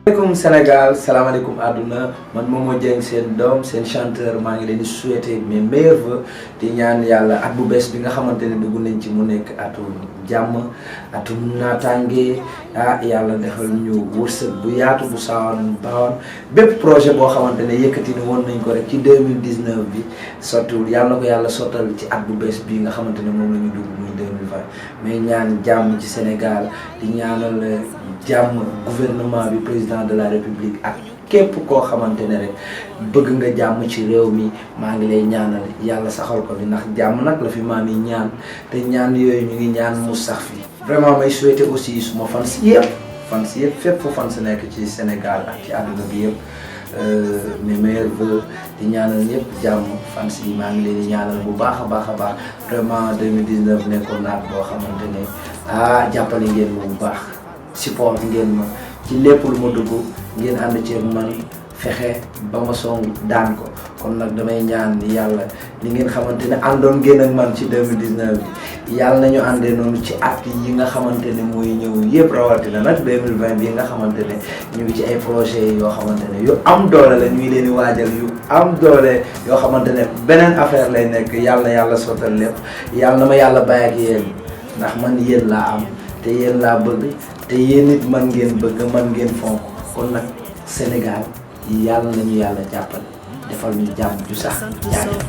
Assalamualaikum Sénégal, salaamaaleykum àdduna man Momo Dieng seen doom seen chanteur maa ngi leen di souhaiter mes meilleurs vœux di ñaan yàlla at bu bees bi nga xamante ne dugg nañ ci mu nekk atum jàmm atum naataange yàlla defal ñu wërsëg bu yaatu bu saawan baawan bépp projet boo xamante ne yëkkati ni woon nañ ko rek ci 2019 bi sottiwul yàlla na ko yàlla sottal ci at bu bees bii nga xamante ne moom la ñu dugg muy 2020 mais ñaan jàmm ci Sénégal di ñaanal jàmm gouvernement bi président de la république ak képp koo xamante ne rek bëgg nga jàmm ci réew mi maa ngi lay ñaanal yàlla saxal ko fi ndax jàmm nag la fi maam yi ñaan te ñaan yooyu ñu ngi ñaan mu sax fi vraiment may souhaiter aussi suma fans yëpp fépp fu fans nekk ci Sénégal ak ci àdduna bi yëpp mes meilleurs vœux di ñaanal ñëpp jàmm fans yi maa ngi leen di ñaanal bu baax a baax vraiment 2019 nekkoon naat boo xamante ne jàppale ngeen ma bu baax support ngeen ma ci lépp lu ma dugg ngeen ànd ci man fexe ba ma song daan ko kon nag damay ñaan yàlla ni ngeen xamante ne àndoon ngeen ak man ci 2019 bi yàlla nañu àndee noonu ci at yi nga xamante ne mooy ñëw yëpp rawatina nag 2020 bi nga xamante ne ñu ngi ci ay projets yoo xamante ne yu am doole la ñu ngi leen di waajal yu am doole yoo xamante ne beneen affaire lay nekk yàlla sottal lépp yàlla na ma yàlla bàyyi ak yéen ndax man yéen laa am te yéen laa bëgg te yéen nit man ngeen bëgg man ngeen fonk kon nag Sénégal yàlla nañu yàlla jàppale defal ñu jàmm ju sax jaajëf